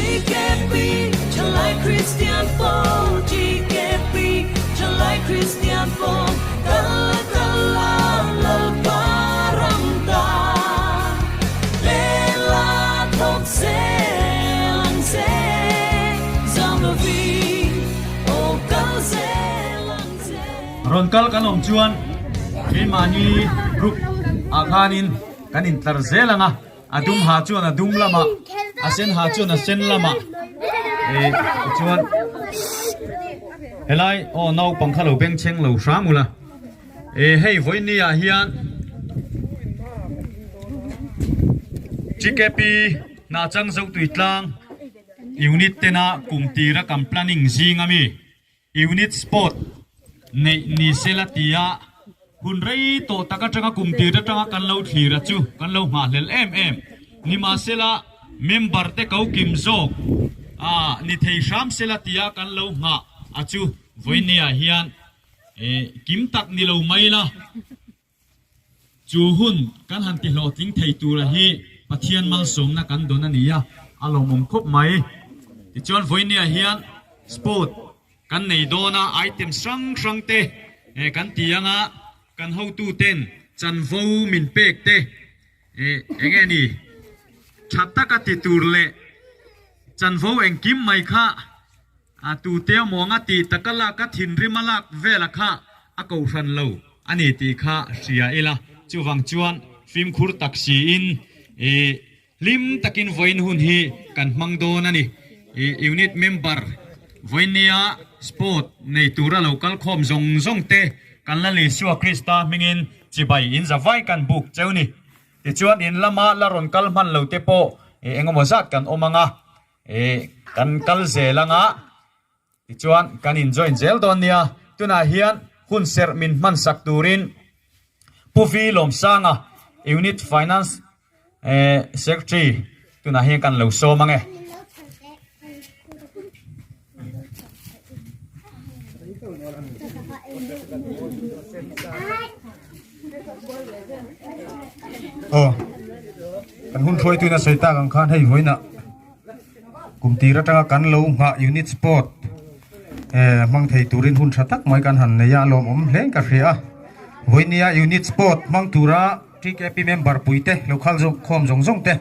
GKP Thalai Kristian Pawl GKP Thalai Kristian Pawl Kal la kal la Lalpa ram ta Pen la thawk zel ang che Zam lovin aw kal zel ang che. Rawn kal kan awm chuan keimahni group ah khanin kan intlar zel ang a. A dum ha chuan a dum lamah, a sen ha chuan a sen lamah eh tichuan helai aw naupang kha lo bengchheng lo hram ula eh hei vawiin ah hian GKP Hnahchang Zotui tlang unit tena kum tira kan planning zing ami. Unit Sport neih ni sela tia hun rei tawh tak atanga kum tir atanga kan lo thlir a chu kan lo nghahhlel em em. Nimahsela member te ko kim zawk a ni thei hram sela tia kan lo nghah a chu vawinia hian kim tak ni lo mai la. Chu hun kan han ti hlawhtling thei tura hi Pathian malsawmna kan dawn a ni a, a lawmawm khawp mai. Tichuan vawinia hian sport kan nei dawn a, item hrang hrang te kan ti ang a, kan hotu ten chanvo min pek te eng nge ni tha taka ti tur leh chanvo engkim mai kha A tute amaw anga tih taka lak a thinrim a lak vela kha a kohhran lo a ni tih kha hria ila. Chuvang chuan fimkhur tak siin ih hlim takin vawiin hun hi kan hmang dawn a ni. Ih unit member vawinia sport nei tura lo kal khawm zawng zawng te kan la Isua Krista hmingin chibai in za vai kan buk cheu ni. Tichuan in lama la rawn kal hman lo te pawh engemaw zat kan awm anga Ih, kan kal zel anga tichuan kan in join zel dawn nia. Tunah hian hun serh min hman sak turin Pu Vi Lawmsanga, Unit Finance Secretary tunah hian kan lo sawm ange. Aw, kan hun hruaituin a sawi tak ang khan hei vawiinah kum tir atanga kan lo nghah unit sport eh hmang thei turin hun tha tak mai kan han nei a, a lawmawm hle in ka hria a. Vawinia unit sport hmang tura TKP member puite lo khal zawk khawm zawng zawng te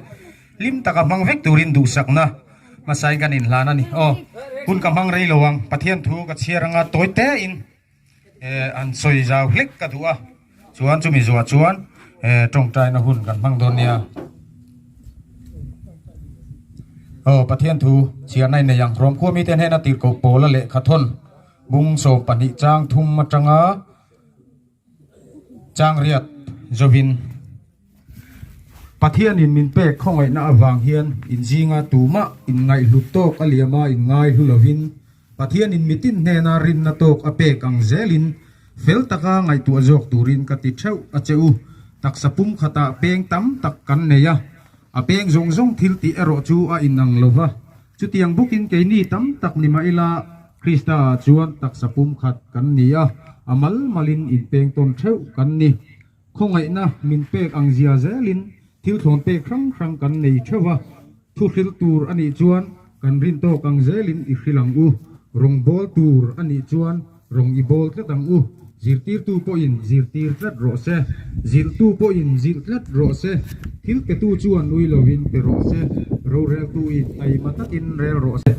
hlim taka hmang vek turin duhsakna hmasain kan inhlan a ni. Aw, hun ka hmang rei lo ang, Pathian thu ka chhiar anga tawi tein. Eh an sawi zau hlek ka duh a, chuan chumi zuah chuan eh tawngtaina hun kan hmang dawn nia. Aw Pathian thu chhiarna in nei ang, Rawmkhua mite hnena tirhkoh Paula lehkha thawn bung 12 chang thum atanga chang riat zovin. Pathianin min pek khawngaihna avang hian inzinga tumah inngaihhlut tawk a liama inngaihlu lovin Pathianin mitin hnena rinna tawk a pek ang zelin fel taka ngaihtuah zawk turin ka ti theuh a che u. Taksa pum khatah peng tam tak kan nei a, a peng zawng zawng thil tih erawh chu a inang lo va. Chutiang bawkin keini tam tak ni mah ila Krista ah chuan taksa pum khat kan ni a, a mal malin inpeng tawn theuh kan ni. Khawngaihna min pek ang zia zelin thil thlawn pek hrang hrang kan nei theuh va, thu hril tur a nih chuan kan rin tawk ang zelin i hril ang u, rawng bawl tur a nih chuan rawng i bawl tlat ang u, zirtirtu pawhin zirtir tlat rawh se, zilhtu pawhin zilh tlat rawh se, thil petu chuan nui lovin pe rawh se, roreltuin taima takin rel rawh se.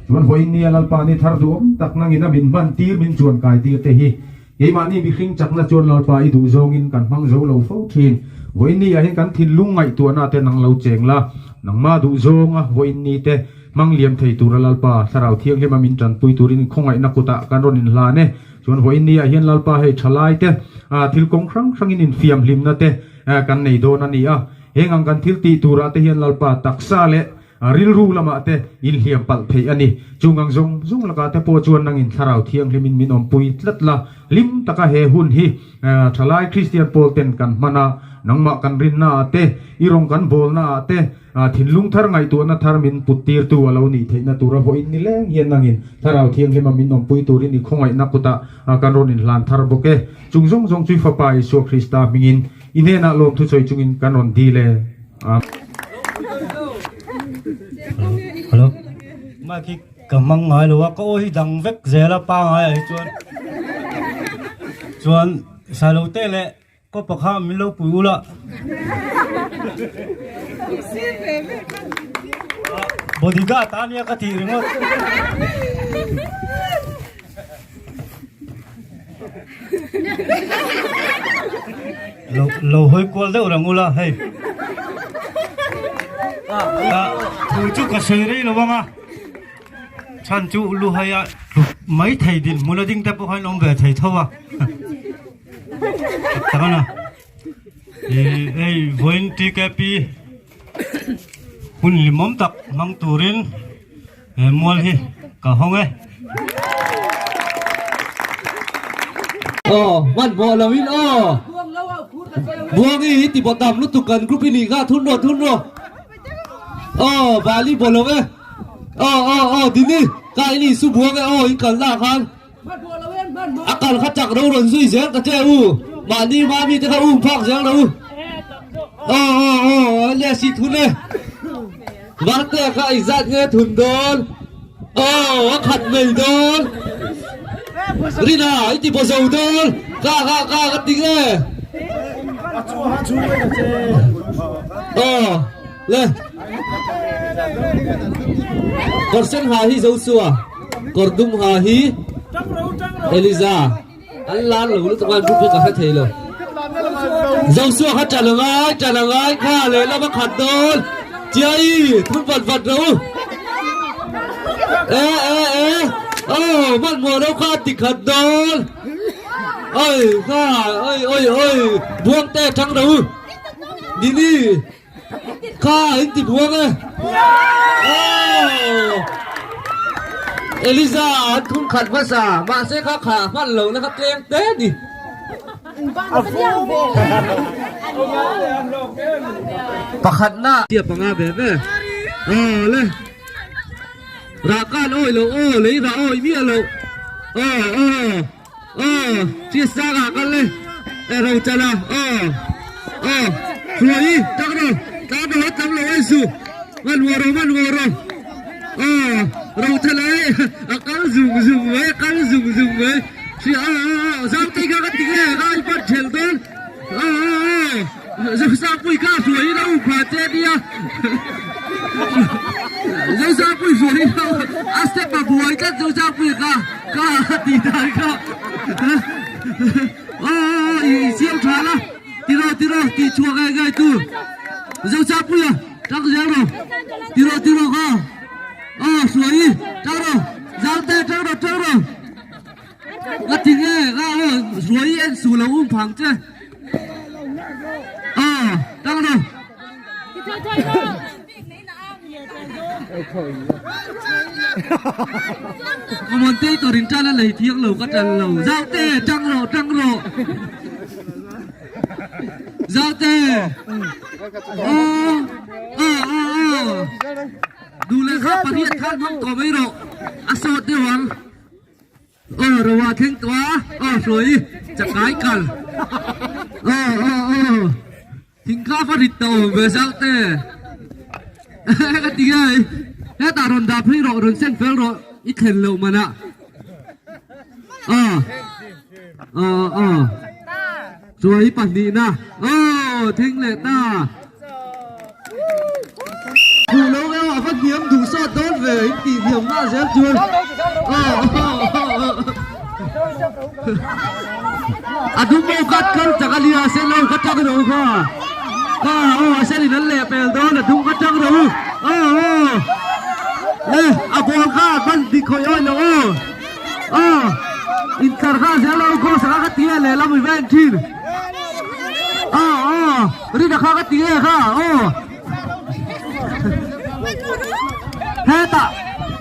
Chuan vawiin nia Lalpa ni thar duhawm tak nangin a min hman tir min chuan kai tir te hi Keimahni mihring chakna chuan Lalpa i duh zawngin kan hmang zo lo fo thin. Vawiinni ah hian kan thinlung ngaihtuahna te nang lo cheng la, nangma duh zawnga vawiinni te hmang liam thei tura Lalpa Thlarau Thianghlima min tanpui turin khawngaihna kutah kan rawn inhlan e. Chuan vawiinni ah hian Lalpa hei thalai te thil kawng hrang hrangin infiam hlimna te kan nei dawn a ni a. Heng ang kan thil tih turah te hian Lalpa taksa leh A rilru lamah te inhliam palh theih a ni. Chung ang zawng zawng lakah te pawh chuan nangin Thlarau Thianghlimin min awmpui tlat la. Hlim taka he hun hi thalai Kristian pawl ten kan hman a, nangmah kan rinna ah te, i rawng kan bawlna ah te, thinlung thar ngaihtuahna thar min put tirtu a lo nih theihna tura vawiin ni leng hian nangin Thlarau Thianghlima min awmpui turin i khawngaihna kutah kan rawn inhlan thar bawk e. Chung zawng zawng chu i Fapa Isua Krista hmingin i hnenah lawmthu sawi chungin kan rawn dil e. Hello. Mic hi ka hmang ngai lo a, ka aw hi dang vek zel a pangai ah hi chuan chuan Sailo te leh Ka pakha min lo pui ula. Bodyguard a nia ka tih ringawt. Lo lo hawi kual deuh rang ula hei. Thu chu ka sawi rei lo ang a. Chhan chu lu hai a tluk mai thei dinhmun a ding te pawh khan awm ve thei tho a. Takana hei vawiin TKP hun limawm tak hmang turin he mual hi ka hawng e. Aw hmanhmawh lo in aw Buangi hi ti bawt dam lutuk kan group i nih kha thun rawh thun rawh aw Vali bawh lo e aw aw aw Dini ka i nih su buang e aw in kalna ah khan A kal kha chak ro rawn zui zel ta che u. Mahni hma mi te kha um phak zel ro. Aw aw aw le si thun e. Varte kha i zat nge thun dawn. Aw a khat mai dawn. Rina i ti bo zo dawn. Ka ka ka ka ti nge. Aw le. Kawr sen ha hi zo sua. Kawr dum ha hi Eliza an lar lo lutuk a group hi ka hre thei lo. Joshua kha tan a ngai tan a ngai kha lehlam a khat dawn Chiai thum vat vat ro e e e aw hmanhmawh lo kha ti khat dawn oi kha oi oi oi buang te tang ro Nini Kha in ti buang e. Aww. Eliza an thum khat hmasa mahse kha kha hman lo na kha tleng te ni. Pakhat na. Tia panga ve ve. Aw le. Rah kan awi lo aw lei rah awi miah lo. Aw aw. Aw chi sang ah kal le e ro chan a aw aw hruai tak ro tlang ro tam lo ai su man wo ro man wo ro aw ro chan ai a kal zung zung mai a kal zung zung mai si a a zau te kha ka ti nge ka ai pat thel dawn aw aw aw Zosangpui kha hruai in a um pha che nia Zosangpui hruai in a step a buai tlat Zosangpui kha ka ti dan kha aw i siam tha la tiraw tiraw tih chhuah ngai ngai tu Zosangpui a tang zel rawh tiraw tiraw kha aw hruai i tang rawh Zaute tang rawh tang rawh. Ka ti nge ka aw ruai i en su lo um phang che aw tang ro. Commentator in tan a lei thiang lo ka tan lo zau te tang ro tang ro zau te aw aw aw aw duh leh kha pariat khan hmang tawh mai rawh a sawt deuh ang. Aw roa thleng tawh a, aw hruai chakai kal aw aw aw thingkha va rit ta awm ve zauh te ka ti nge hetah rawn dah phei rawh rawn seng fel rawh i thlen loh manah aw aw aw chuai pahnihna aw thing leh ta. Duh lo emaw a va hniam duh sawt dawn ve in tih hniam nghal zel chuan a dum ho khat kal chak a nia sen ho kha tang ro kha kha aw a sen in an leh pel dawn a dum kha tang ro aw aw le a ball kha a ban dik khawih awih lo aw aw intlar nghal zel lo khaw saka ka ti a lehlam i va en thin aw aw Rina kha ka ti nge kha aw. Hetah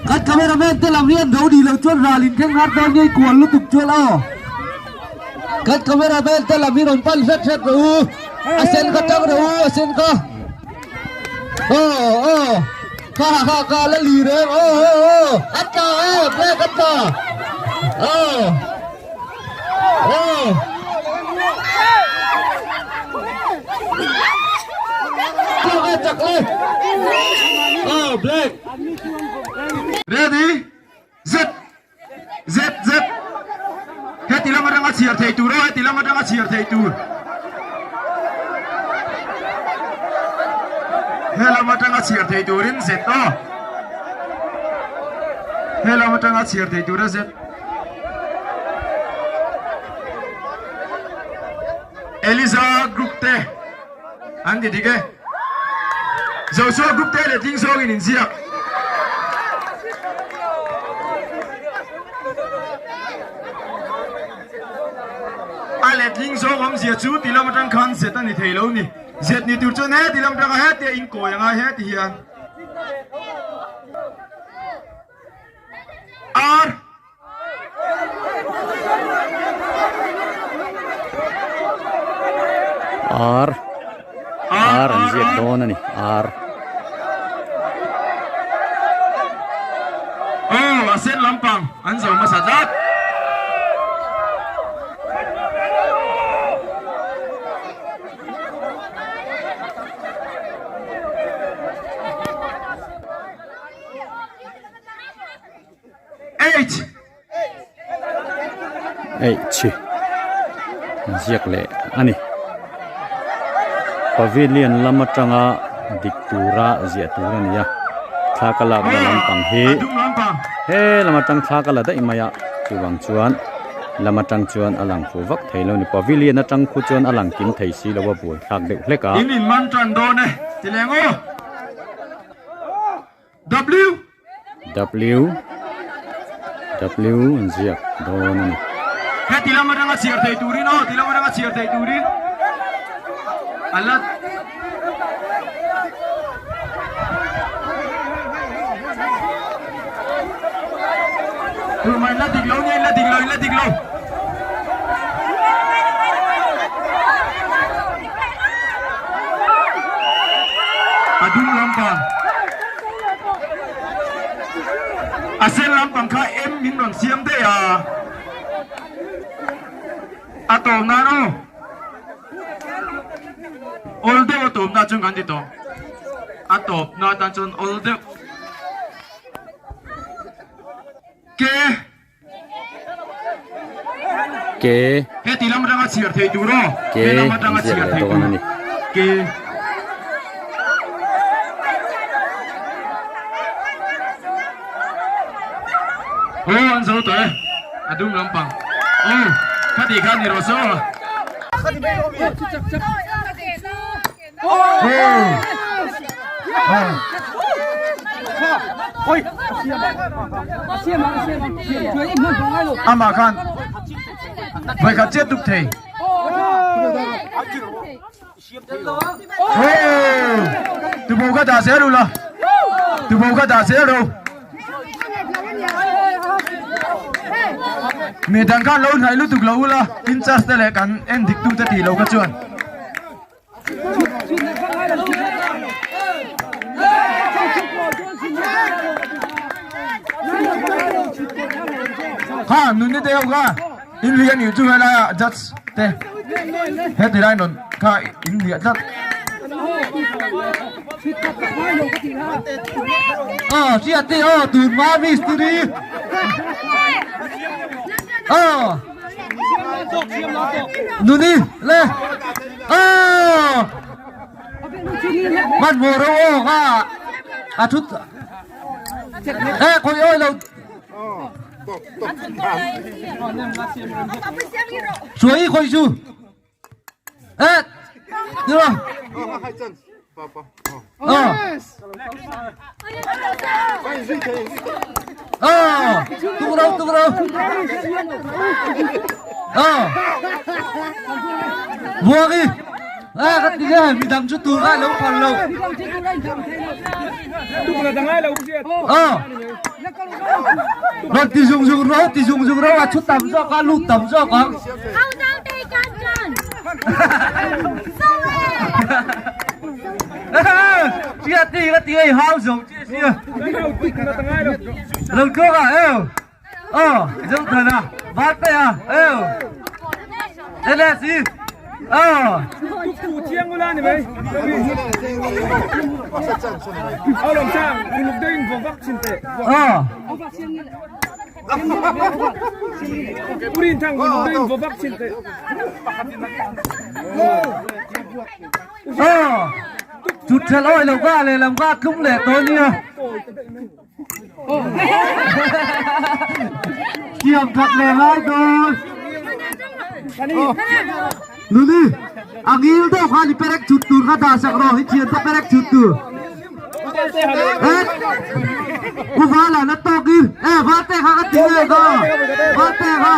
kan cameraman te lam hian ro ni lo chuan ral in thleng har dawn ngei kual lutuk chuan aw. Kan cameraman te lam hi rawn pan hret hret rawh u. A sen kha tang rawh u a sen kha. Aw aw kha kha kha la li reng aw aw aw a tla e black a tla aw. Chak le chak le. Oh black. Ready? Z Z Z Heti lam atanga chhiar thei tur aw heti lam atanga chhiar thei tur He lam atanga chhiar thei turin Z aw He lam atanga chhiar thei tura Z Eliza group te An ti dik e. Joshua group te leh tling zawngin inziak. A letling zawng awmzia chu ti lam atang khan zet a ni thei lo ni. Zet ni tur chuan he ti lam atanga hetia inkawi a ngai heti hian. Ar. Ar ar an ziak dawn a ni ar. Aw a sen lampang an zo hmasa tlat. H. H ziak leh a ni. Pavilion lam atanga dik tura ziah tur a ni a, thla ka lakna lampang hi he lam atang thla ka la daih mai a, chuvang chuan lam atang chuan a lang fuh vak thei lo a ni. Pavilion atang khu chuan a lang kim thei si lo a buai thlak deuh hlek a. In in man tan dawn e ti leng aw. W. W W an ziak dawn a ni. Heti lam atanga chhiar thei turin aw ti lam atanga chhiar thei turin a la Turmai la dik lo nge la dik lo la dik lo. A dum lampang a sen lampang kha em min rawn siam daih a a tawp nan aw awl deuh a tawp na chuan kan ti tawh a tawp na tan chuan awl deuh ke. Ke. Heti lam atanga chhiar thei tur aw. Ke He lam atanga an ziak chhiar leh thei dawn tur. a ni. Ke. Aw an zo tawh e. A dum lampang. Aw khati khan ni rawh se aw. Amah khan vawikhat chiah tuk thei. Tubo kha dah zel ula. Tubo kha dah zel ro. Mi dang khan lo hnaih lutuk lo ula. In charge te leh kan en dik tu te tih lo kha chuan. Kha nunni te ho kha in lian ih chu helai ah judge te heti lai nawn kha in liah tlat. Aw hriat te aw tun hma mistiri aw nuni le aw hmanhmawh ro aw kha a thut e khawi awi lo suai khawi chu. Ê, được rồi. Ờ. Ờ, tung đâu, tung đâu. Ờ. Buông đi. À, cái tí này, mình đằng chút tù ra lâu còn lâu. Ờ. Rồi tí dùng dùng rồi, tí dùng dùng rồi, à chút tắm cho con, lụt tắm cho con. Chia ti ka ti ei hau zo chia sia. Lo tluk a eu. Oh, zo thana. Vat pe a eu. Ele si. Aw. Aw. Aw. Chut thel awi lo ka lehlam ka tlum leh tawh nia. Siam that leh ngai dawn. Luli, a ngil deuh khan i perek chut tur kha dah sak rawh, i thiante perek chut tur. Eh, u Vala na tawk in, eh Valte kha ka ti nge ka, Valte kha.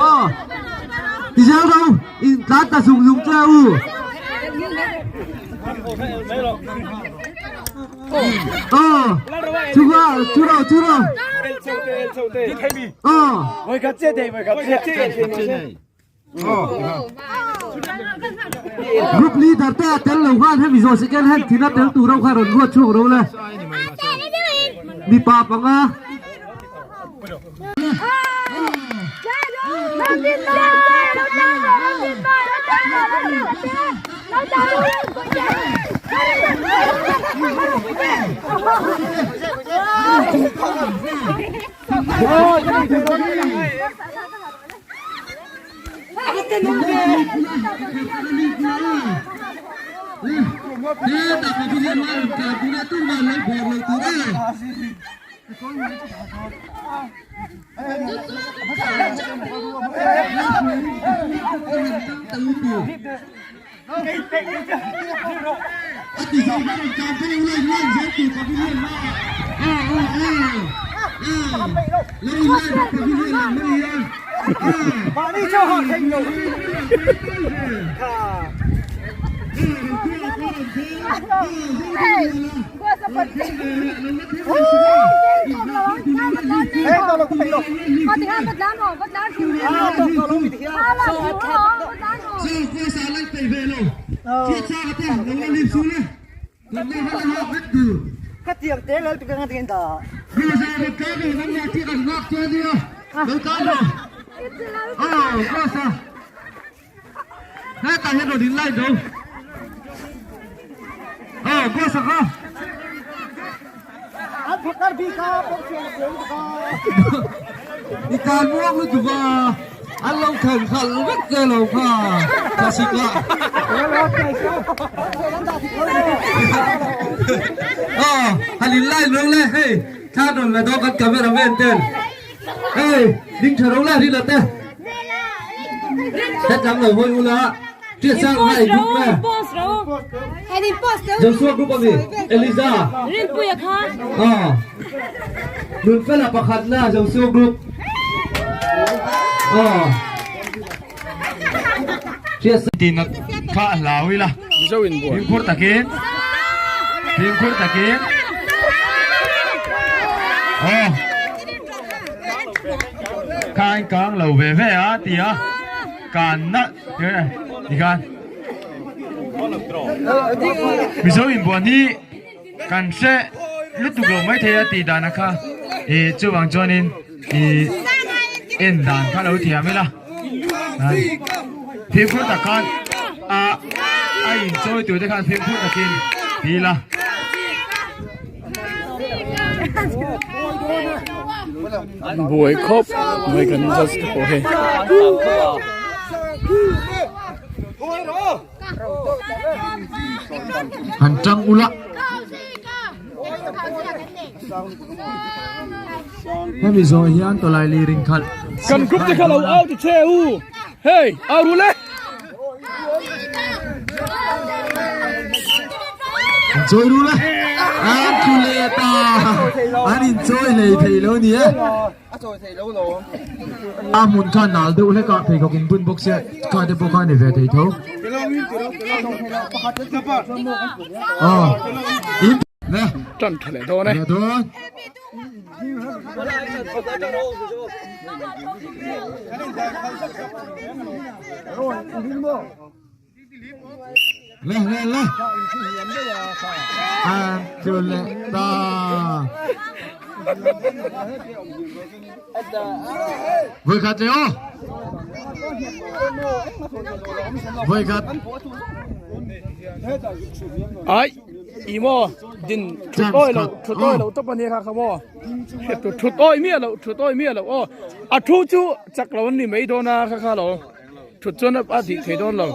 Aw. Ti zel ro, in tlan ta zung zung che u. Aw, chuga, churo, churo. Aw. Group leader te a tel lo khan hemi zawh second hand thina tel tur ho kha rawn ruat chhuak ro le. Mipa panga. Hetah hian rawn in line ro. Aw, boss a kha. I tan muang lutuk a, an lo khan khalh vek che lo kha, thlasik ah. Aw, han in line ro le, hei, thla rawn la dawn kan cameraman ten. Hei, ding tha ro la ri la te. Hetlam lo hawi ula, Tia sang ha i group me. Joshua group ami, Eliza. Rinpuia kha. Ah. Nunfela pakhat na Joshua group. Ah. Tia Tina kha hlau ila. Fimkhur takin. Fimkhur takin. Aw. Kha in kang lo ve ve a ti a. Kan na ti khan. Mizo inbuan hi kan hre lutuk lo mai thei a tih dan a kha. Ih chuvang chuanin ih en dan kha lo thiam ila. Fimkhur tak khan a a inchawi tur te khan fimkhur takin ti ila. Buai khawp mai kan judge te pawh hei. Han tang ula. Hemi zawh hian tawlai lir inkhalh Kan group te kha lo au ti che u. Hey, au ru le. Inchawi ru le. An thu leh ta. An inchawi hlei thei lo ni e. A hmun kha nal deuh hlek a pheikhawk in bun bawk sia kha te pawh kha ni ve thei tho. Aw. In le. Tan tha leh dawn e. Leh dawn. Le le le. An chu le ta. Voi khat le aw. Voi khat. Ai, i maw din thut oi lo thut oi lo top ani kha kha maw. Thut oi mi lo thut oi mi lo aw. A thu chu chak lo an ni mai dawn a kha kha lo. Thut chuan a dih thei dawn lo.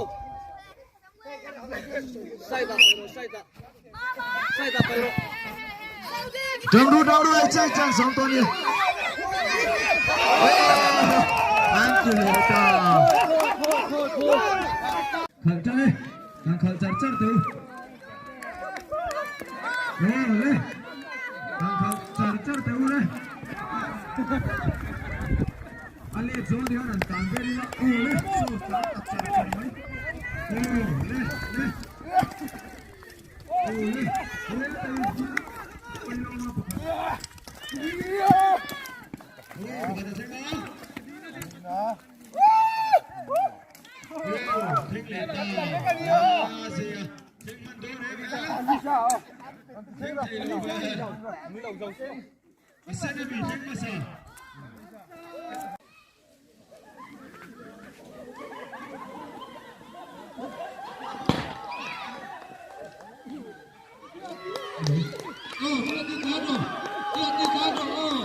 Dam ru dam ru ai chai chan som to ni. An tu le ta. Khal chang e. Kan khal char char teu. Le le. Kan khal char char teu le. A let zawn hian an tan vel ila aw le chaw tlan tak char char mai aw le le aw le he tai hi pailawma pakhat aw pakhat a thleng a aw thleng leh ta a zia thleng hman dawn em thleng thei lo ve A sen a mi thleng hmasa. Aw, tuna ti tlan rawh, tuna ti tlan rawh aw,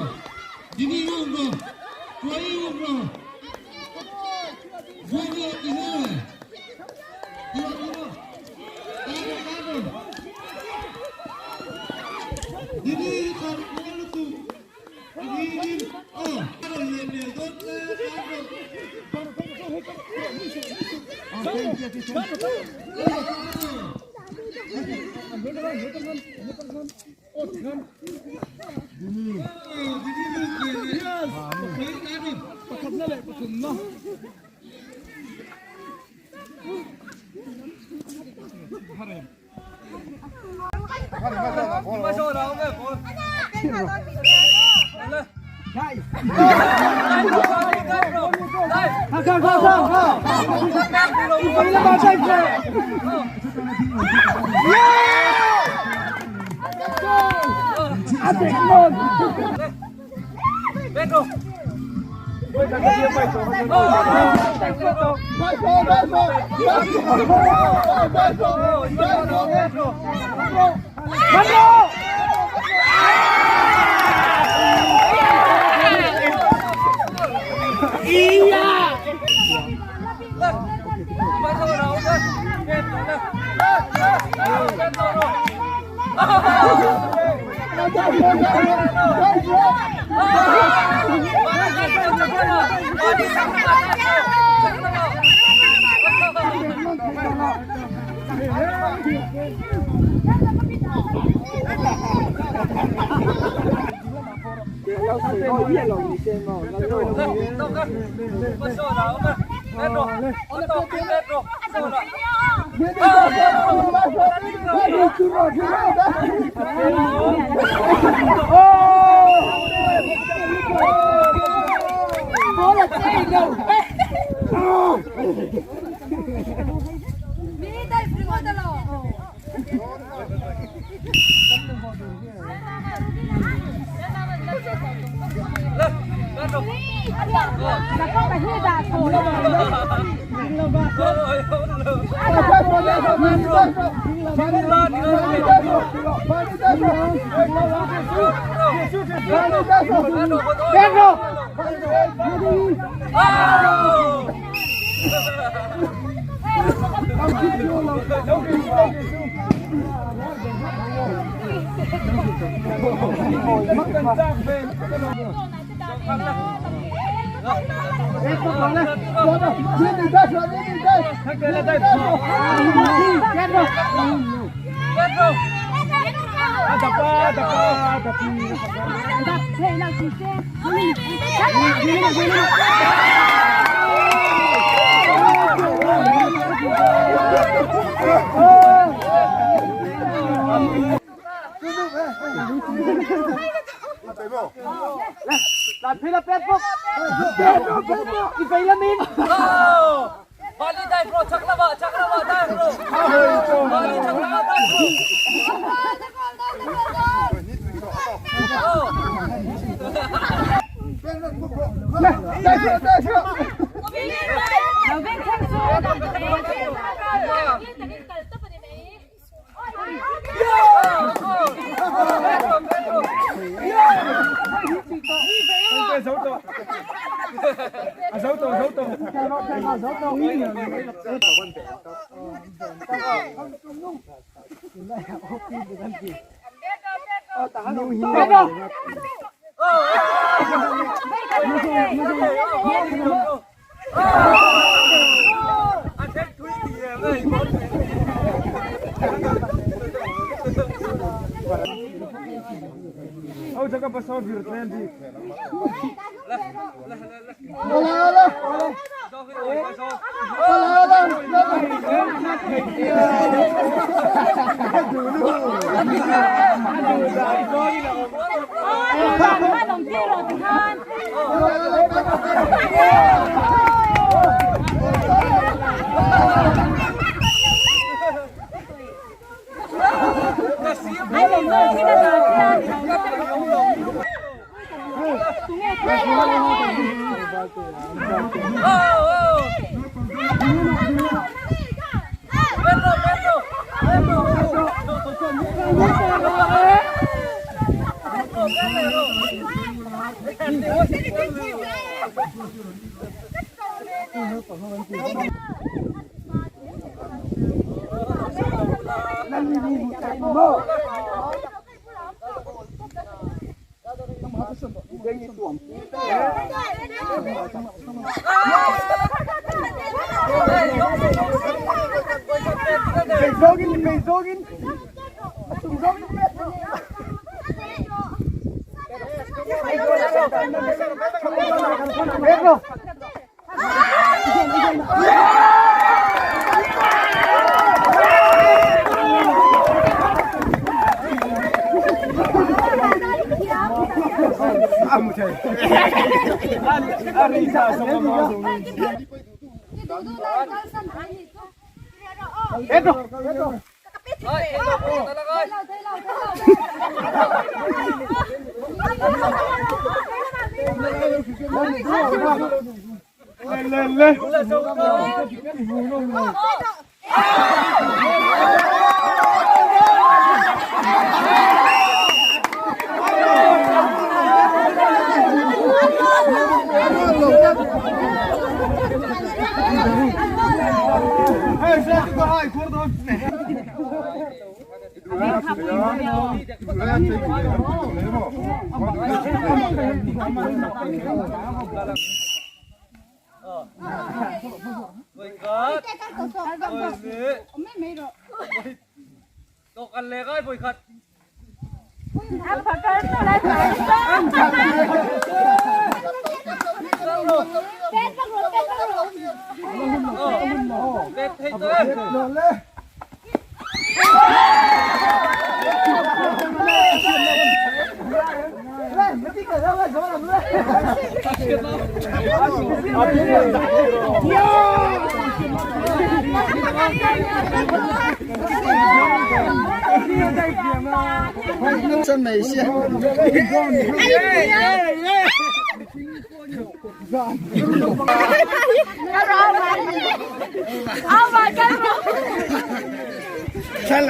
Dini um rawh, Tuai um rawh, Buang rawh ti hu e, ti rawh ti rawh, tlan rawh tlan rawh. Dini hi kha mual lutuk a ngingin aw a rawn leh hmel dawn tle tan rawh. Dini lut ve leh pakhat leh pathumna.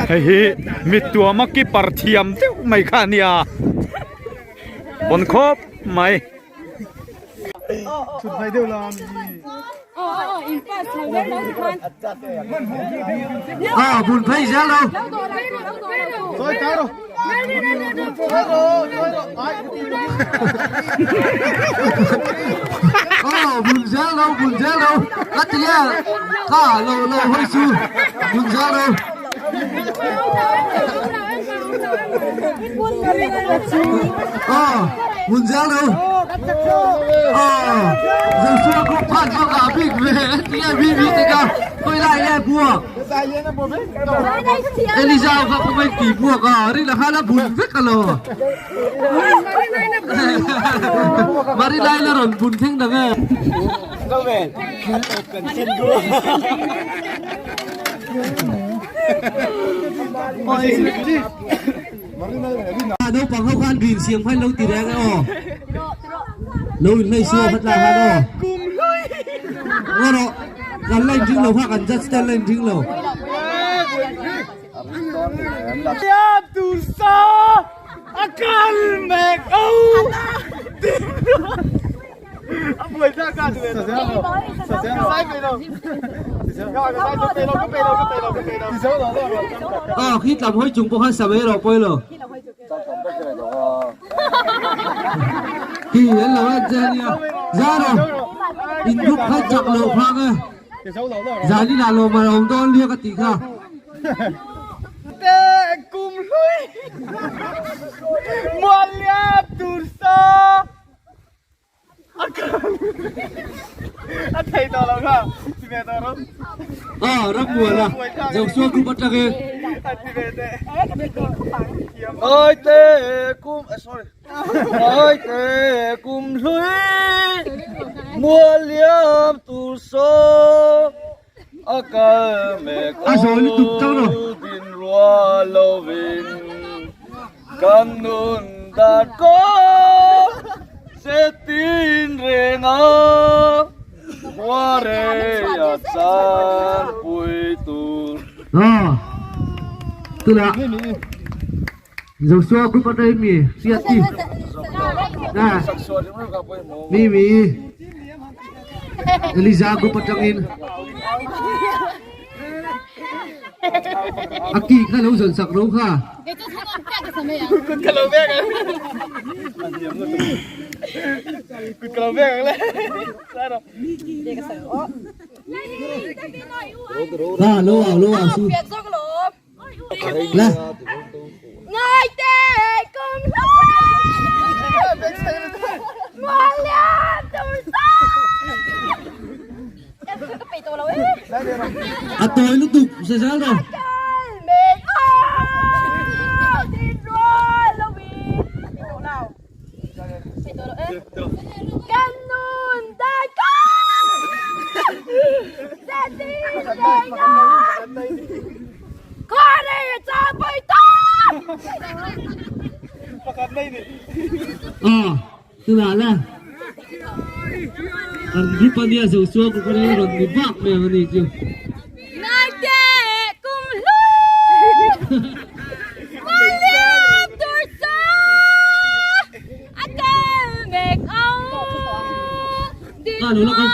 Hei hi mittuama keeper thiam deuh mai kha a nia bon khawp mai. À buồn phây ra đâu. Ờ buồn ra đâu, buồn ra đâu. Lát tí cả lâu lâu hơi su. Buồn ra đâu. Ờ buồn ra đâu. Ờ giờ xưa cũng phản cho cả big về tí là bi bi thế cả. Tôi lại nghe buộc. Elisa kha không anh kỳ buộc à, đây là hai là bùn vết cả lò. Marilai là rồi bùn thinh đằng nghe. Đâu bằng hậu khan green siang phai lâu tì reng aw. Lo in hlei suau khat lai khan aw. Ngaw rawh. Kan la inring lo kha kan judge te an la inring lo. Aw khi tlam hawi chung pawh khan sa mai rawh pawi lo. Khi an lo en che ania. Zara in group kha chak lo phang e. Zan inah lawm a awm dawn lia ka tih kha. Aw Rammual a Joshua group atangin. Ngaite kum sorry Ngaite kum hlui mual liam tur saw a kal mek A zawi lutuk chauh lo. din rual lovin Kan nun dan kawng se tin reng a, khua rei a chan pui tur. Aw, tunah Joshua group atangin mi hriat i na mi mi Eliza group atangin A ki kha lo zawn sak ro kha. Ha lo au lo au su. La. A tawi lutuk se zel rawh. Aw tunah la kan group ania zo chuan group ania rawn ni vak mai ang ani chu. Ka lo la kal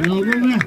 Lo mong e.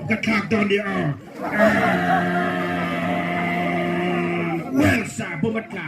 Ka thlak dawn ni aw. Wells-a bawm a tla.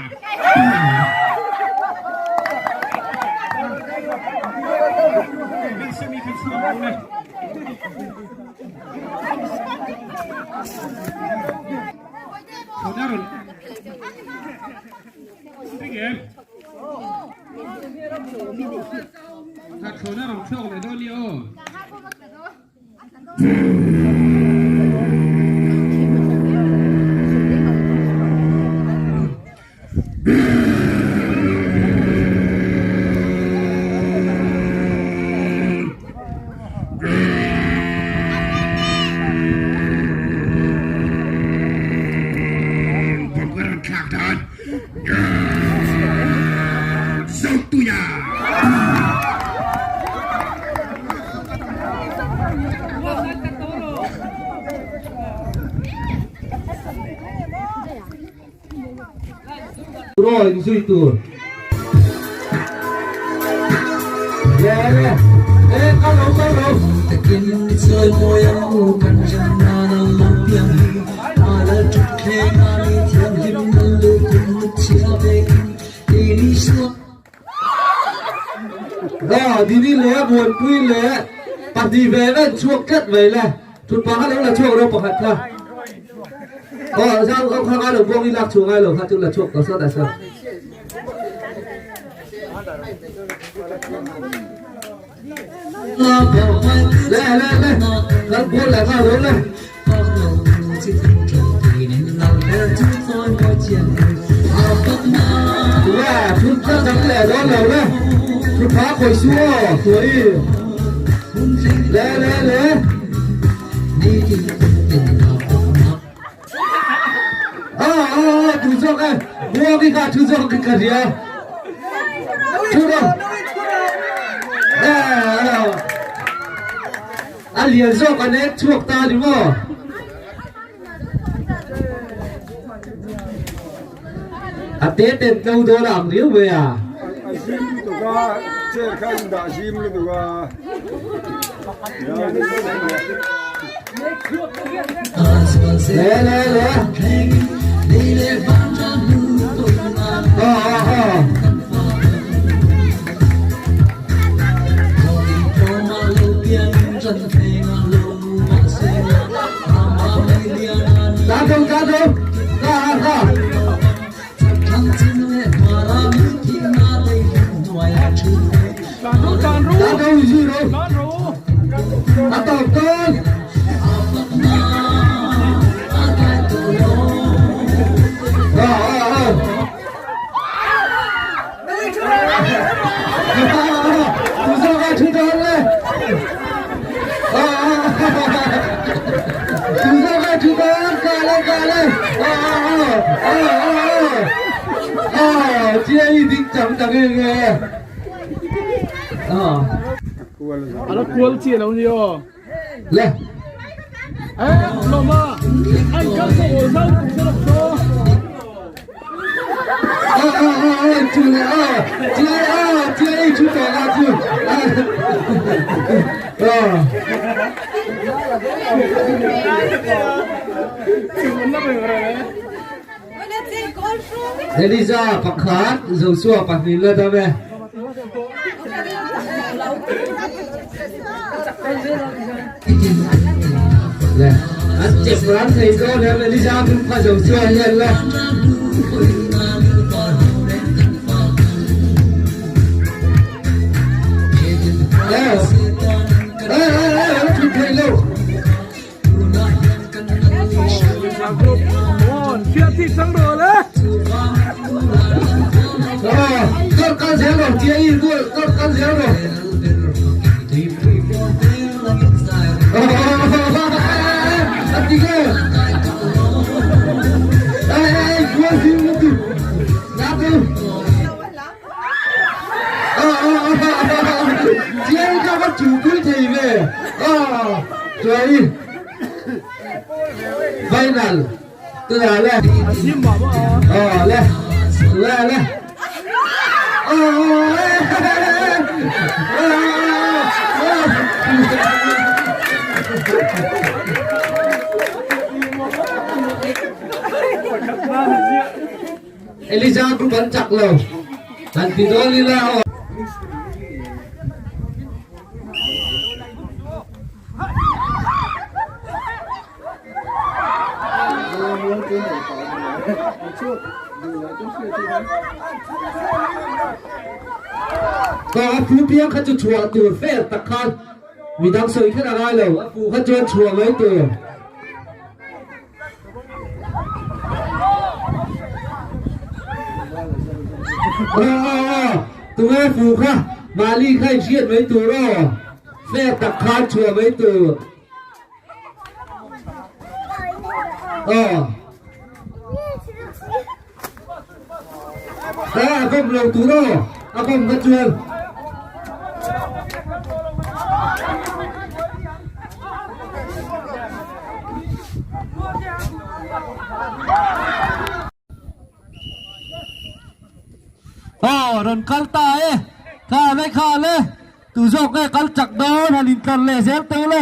aw in zui tur. Le le e kal lo kal lo. Takin chawi mawi ang u kan ram nan a lo piang hi a lal thut thleng a ni thianghlim nan lu kum lut chhia vekin keini suak. Aw Dini leh a buanpui leh pahnih ve ve an chhuak tlat mai le thut pah kha lo la chhuak rawh pakhat kha aw zau kha kha ngai lo buang i lak chhuah ngai lo kha chu la chhuak tawh sawt ah sawn. Le le le kan bual leh nghal dawn le. Le thut kha dang leh dawn lo le thut pha khawi su aw suai le le le. Aw aw aw thu zawk e buang i kha thu zawk ka hria thu rawh a lian zawk an ek chhuak ta ni maw a te ten tlo dawn a ang riau mai a. A zim lutuk a, chair kha in dah zim lutuk a. Le le le. Aw aw aw. Ka do ka do. Ka ka. Ka do zui ro. A tawp tawn. Aw aw aw. Tu zawk a thu dawn le. Tu zawk a thu dawn ka le ka le. Chia i ding chang ta nge nge. Ala kual chi lo ni aw. Le. Eh, loma. Ai kal ko o zau tu sarap so. Ờ ờ ờ ờ chu le ờ chia ờ chia i chu to la chu. Ờ. Eliza pakhat Joshua pahnih la dam e. Le an chep ran thei dawn em Eliza group kha Joshua hian le. Le. Ê ê ê nó thụt thei lo. Kawr kal zel rawh tia i kawr kal zel rawh. A ti nge. Ê ê ê kual zing lutuk. Natu. Chiang ka va chu pui thei ve. Chuai. Final. Tuna le. Aw le. Le le. Eliza group an chak lo. Kan ti dawn ila aw. Ka a fu piang kha chu chhuah tur fair tak khan midang sawi kher a ngai lo a fu kha chuan chhuah mai tur. Tunge fu kha mahni kha in hriat mai tur aw fair tak khan chhuah mai tur. Aw a bawm lo tur aw a bawm kha chuan. rawn kal ta e. Kha le kha le tu zawk nge kal chak dawn han intlar leh zel teh le.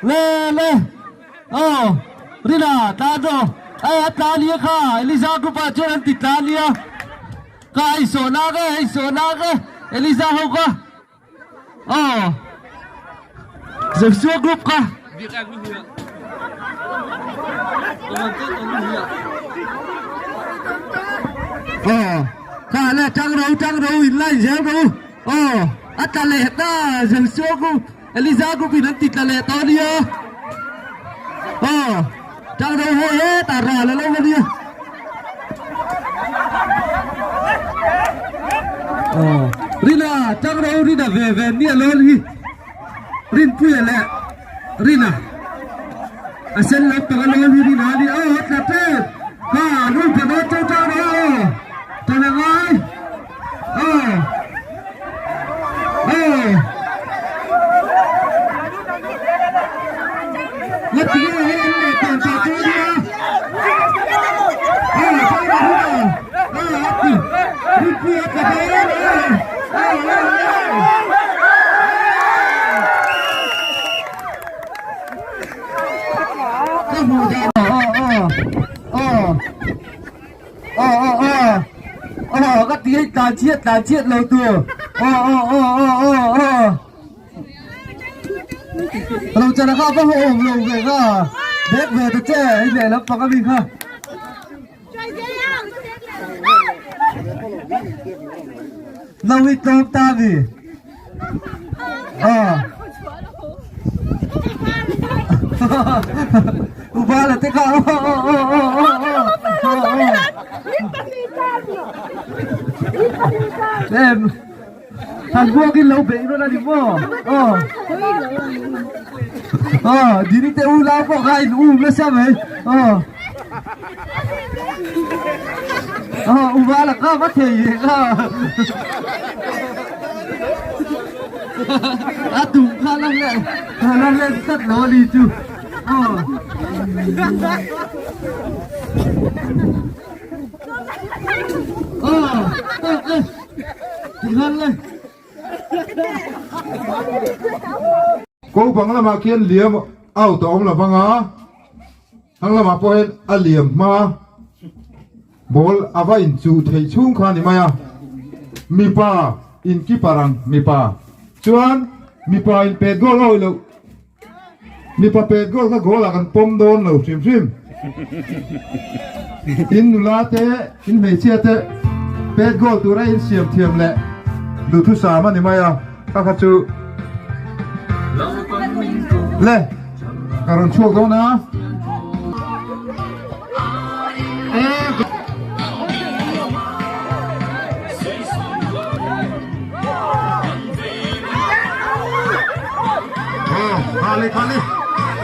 Le le aw Rina tlan rawh eh a tlan nia kha Eliza group ah chuan an ti tlan nia ka ei sawh nak e ei sawh nak e Eliza ho kha aw Joshua group kha. Aw kha le tang ro tang ro in line zel ro aw a tla leh ta Joshua group. Eliza group in an ti tla leh tawh a nia. Aw, tang ro ho hetah ral a lo a nia. Aw, Rina, tang ro Rina ve ve nia lo hi. Rinpuia leh Rina. A sen lam pang a lo hi Rina a nia. Aw, a tla tep. Ha, rul pa dawn chauh tang ro. Aw, tana ngai. Aw. Aw. Ngati nge hei an leh tan ta chu nia. Aw, chang ra hu a. Aw, a ti. Rinpui a tla dawn. Aw, aw, aw, aw. Ka hmuh dan. Aw, aw, aw. Aw aw aw aw ka ti hei tlan chhiat tlan chhiat lo tur aw aw aw aw aw aw lo chana kha va haw awm lo ve kha bek ve ta che hei leh lampang ami kha no hi tlawm ta mi aw Ubala te kha aw aw aw aw aw aw aw Em Han buakin lo beih rawn a ni maw aw aw Dini te u lau pawh kha in um nasa mai aw aw Ubala kha va thei ve kha A tum kha la leh la leh tlat lo a ni chu aw. Aw tawk e ti hlan le. Ko bang lamah khian liam out a awm lo vang a, hang lamah pawh hian a liam hma ball a va inchuh theih chhung kha a ni mai a, mipa in keeper ang mipa chuan mipa in pet goal a awih loh mipa pet goal kha goal ah kan pawm dawn lo hrim hrim in nula te in hmeichhia te pet goal tura in siam thiam leh duhthusam a ni mai a kha kha chu le ka rawn chhuak dawn a. Khali khali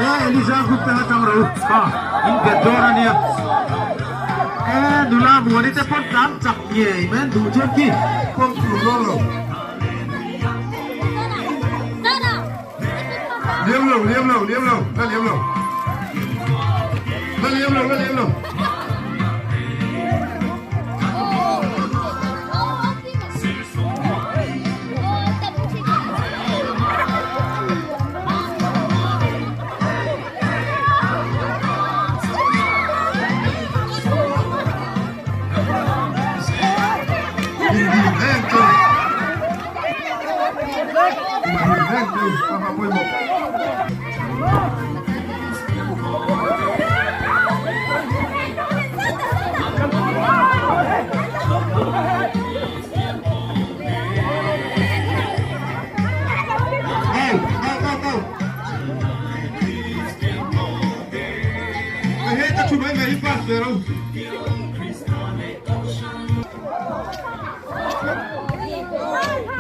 e Eliza group te atang ro ha in bet dawn ania e nula muani te pawn tlan chak ngei mai an duh chuan khi Pawm tur dawn lo. Liam lo liam lo liam lo la liam lo la liam lo la liam lo.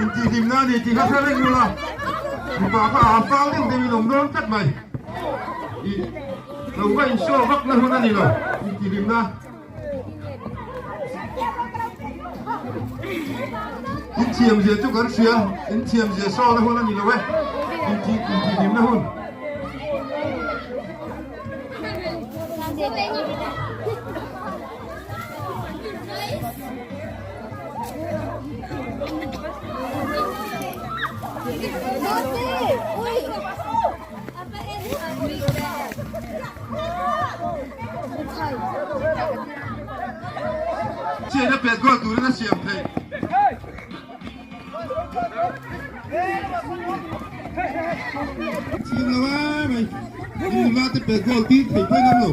Intihhlimna a ni tih kha hre reng ula, mipa kha a fang deuh deuhin awm dawn tlat mai. Ih, lo va inshow vak na hun a ni lo, intihhlimna. In thiam zia chu kan hria, in thiam zia saw na hun a ni lo e, intihhlimna hun. Chen a pet goal turin a siam theih. Thiam lo a mai. Nula te pet goal tir thei pawhin awm lo.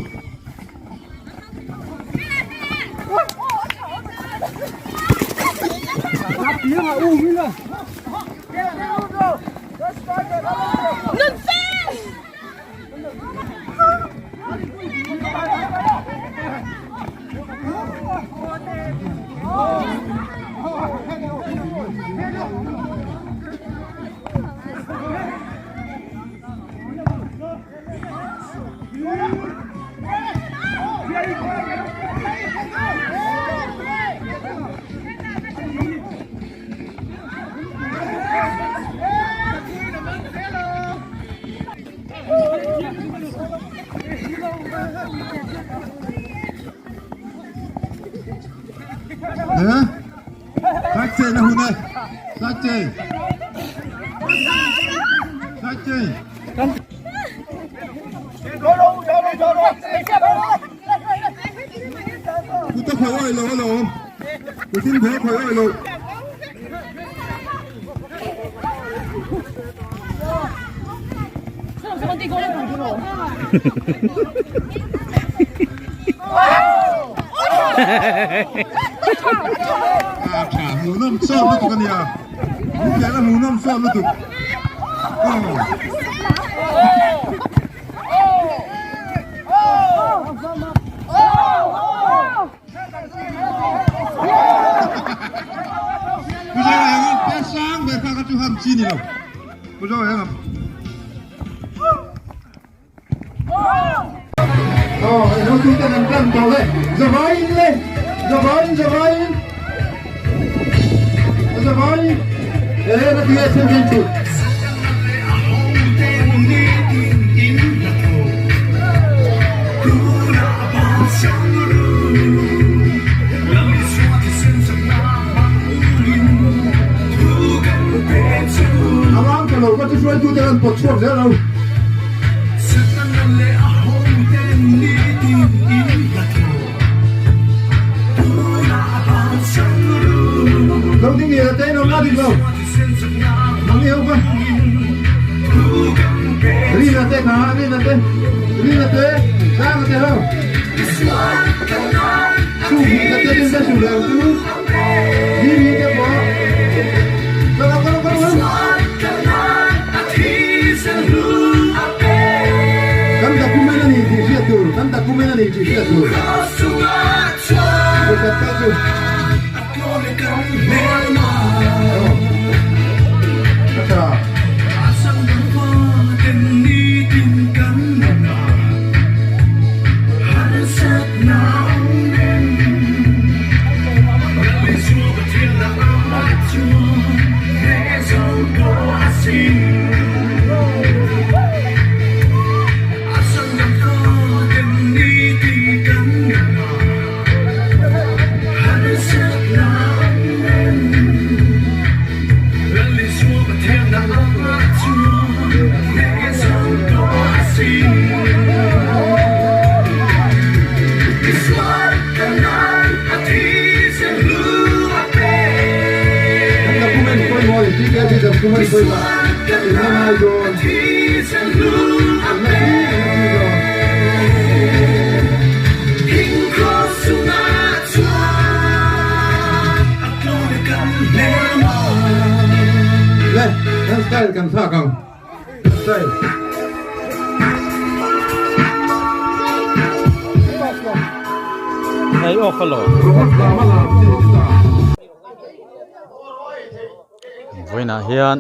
Vawiinah hian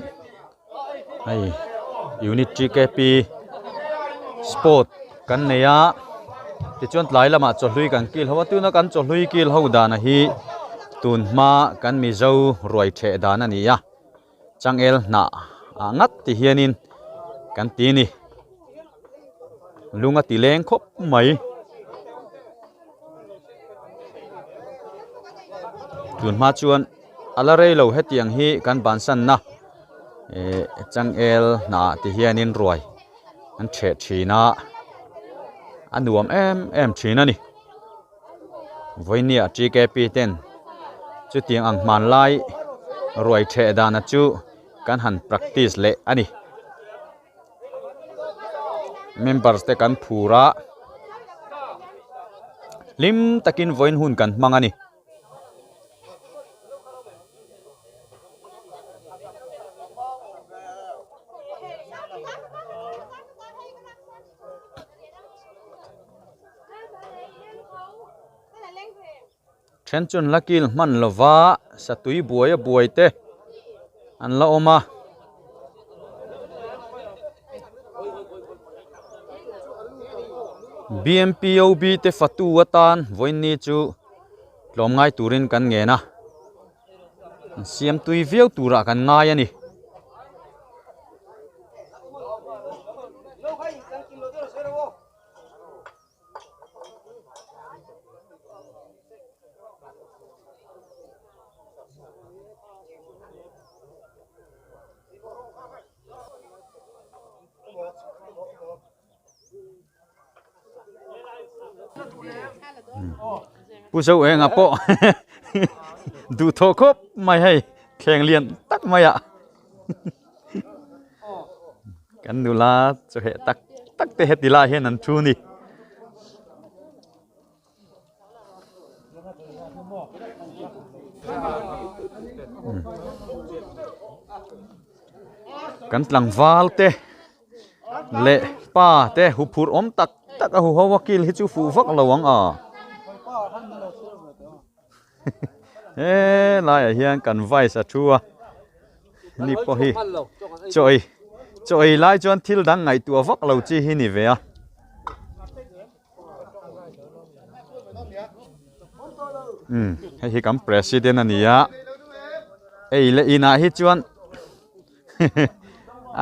hei unit TKP sport kan nei a tichuan tlai lamah chawhlui kan kil ho a tuna kan chawhlui kil ho dana hi tun hma kan mizo ruai theh dan a ni a changel hnah ah ngat ti hianin kan ti a ni lung a ti leng khawp mai. Tun hma chuan a la rei lo hetiang hi kan bansanna eh changel hnah ti hianin ruai an theh thin a a nuam em em thin a ni vawinia TKP ten. Chutiang ang hmanlai ruai theh dana chu kan han practice leh a ni. Members te kan phur a, hlim takin vawiin hun kan hmang a ni. Then chuan la kil hman lova satui buai a buai te an la awm a. BMPOB te fatu atan vawiin chu tlawm ngai turin kan ngen a an siam tui viau turah kan ngai a ni. Pu Zo Enga pawh duh thawh khawp mai hei thleng lian tak mai ah kan nula chu heh tak tak te heti lai hian an thu a ni. Kan tlangval te leh pa te huphurh awm tak tak a huho a kil hi chu fuh vak lo ang a he laiah hian kan vice a thu a ni pawh hi chaw ei chaw ei lai chuan thil dang ngaihtuah vak lo chi hi ni ve a. Umm hei hi kan president a ni a ei leh inah hi chuan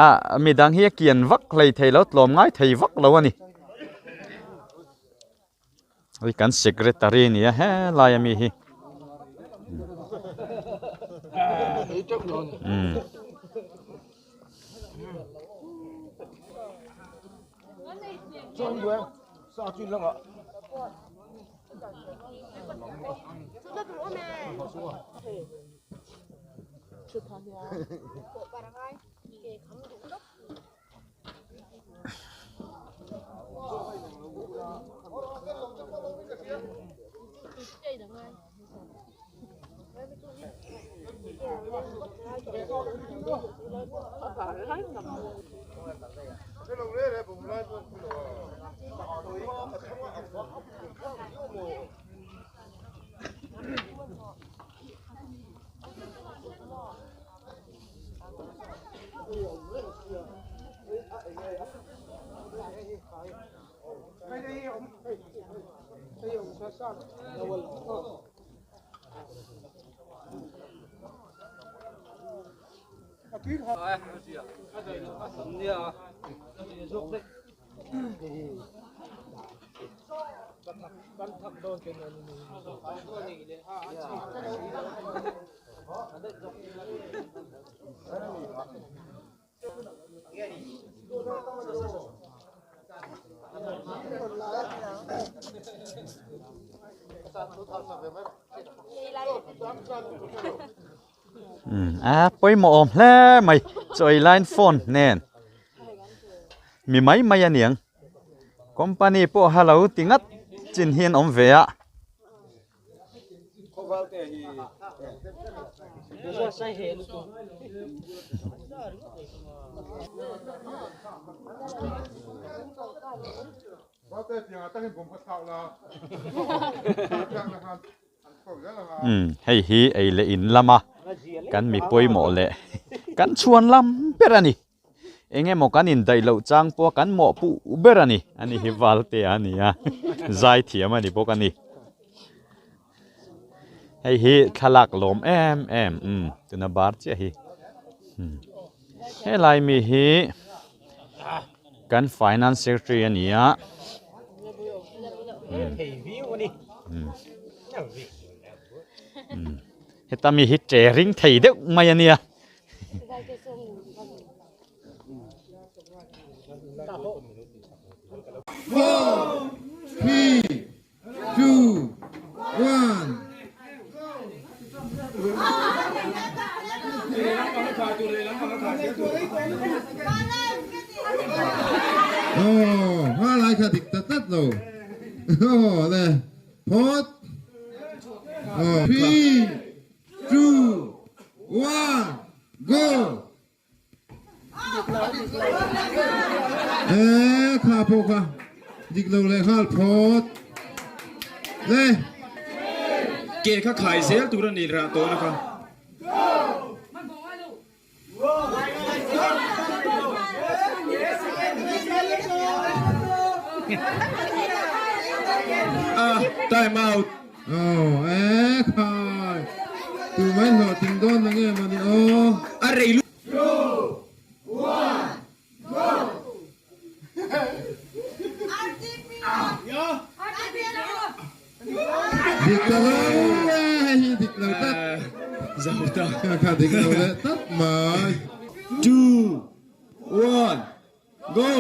ah midang hi a kian vak hlei thei lo tlawm ngai thei vak lo a ni hei kan secretary a ni a helai ami hi umm. A pawimawh awm hle mai chawi line phone nen mi mai mai a niang company pawh ha lo ti ngat chin hi an awm ve a. Umm hei hi ei leh in lama kan mi pawimawh leh kan chhuan lam ber a ni. Eng emaw kan indaih loh chang pawh kan mawhpuh ber a ni. Ani hi Valte a ni a, zai thiam a ni bawk a ni. Hei hi thlalak lawm em em umm tuna bar chiah hi. Helai mi hi kan finance secretary a ni a. Heta mi hi che ring thei deuh mai a nia. Four, three, two, one. Aw, hma lai kha dik ta tlat lo. Aw le, phawt. Aw, 3, 2, 1, go! Eee kha pawh kha dik lo leh nghal phawt le. Ke kha khai zel tur a ni rah tawh na kha. Ah, time out. Aw, ee khai. Tu mai hlawh ting dawn na nge mawni aw. A rei lu. Dik ta lo e, hei hi dik lo tlat. Zo ta. Kha dik lo leh tlat mai. 2 1 go.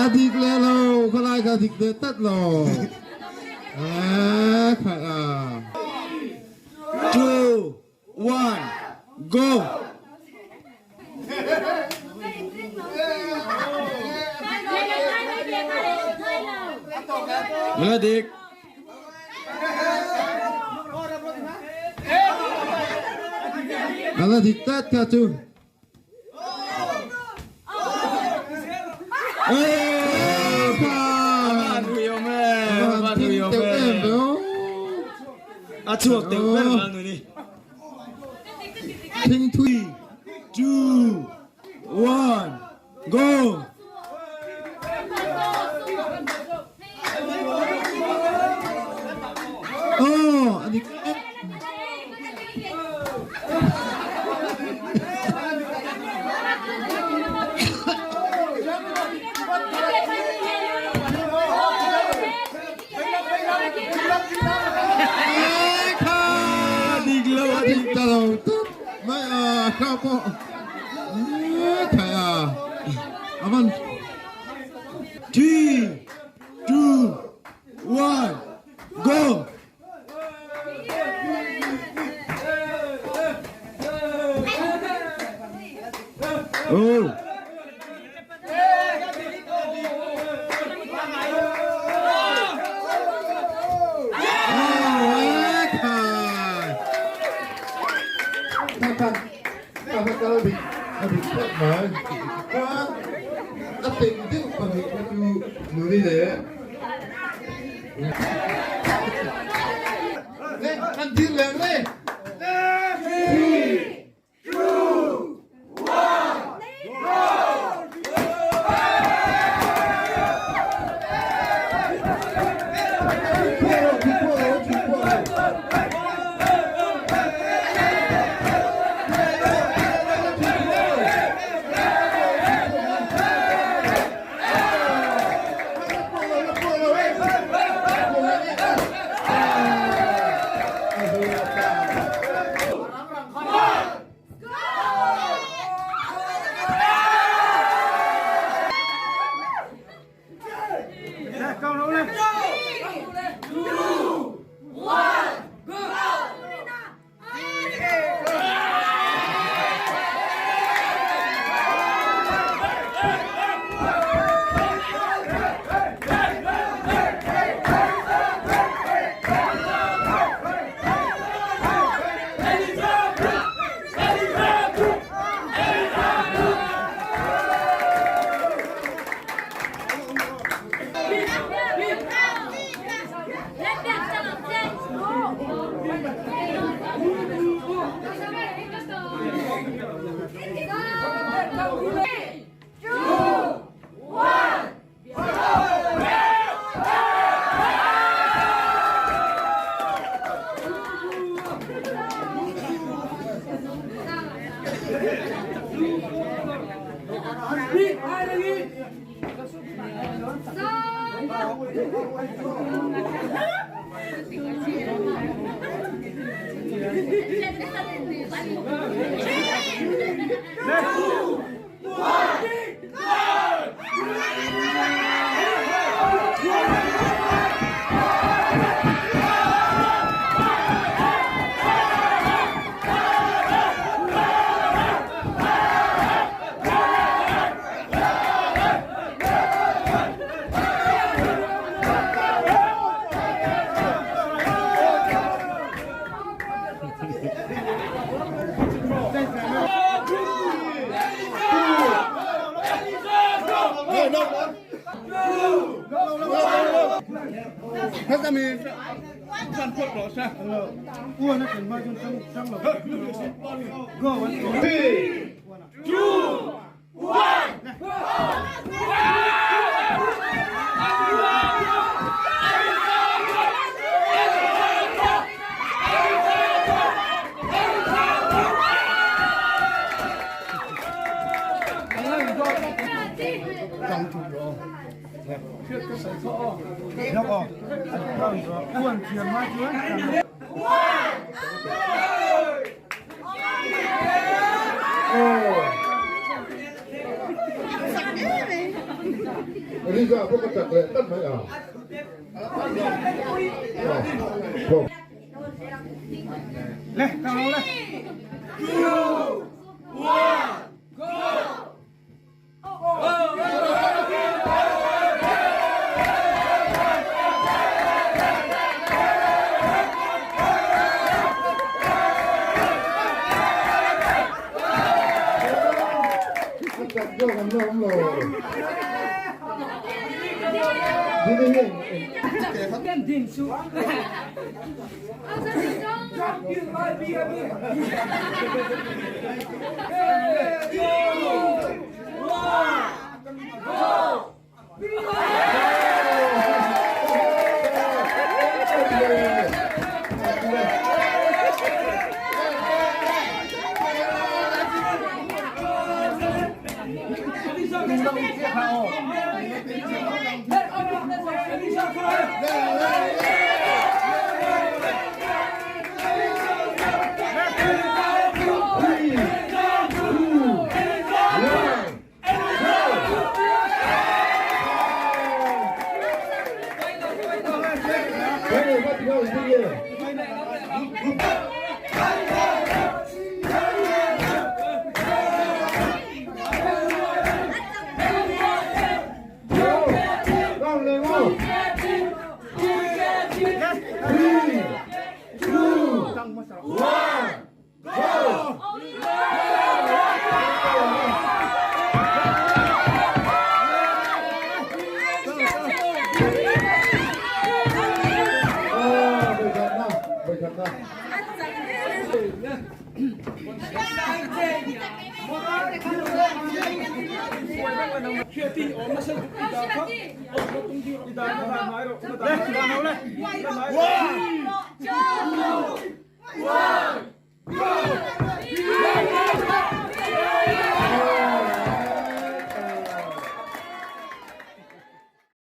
A dik leh lo, khawlai kha dik leh tlat lo. Eee kha a. 2 1 go. Mula dik. Ala dik tlat kha chu. A chhuak teuh ber mal nuni. Thing thui. 2 1 go. Oh, a dik. Dik lo a dik ta lo tlat mai a kha pawh thai a a van 3 2 1 go. Oh. A teng deuh pahnih kha chu nuni leh Kan dir leh le. 3 2 1 go! Riza pawh ka chak leh tlat mai a. Le, tang lo le. A chak zawk an la awm lo. Dini hi eng One, two, one, go!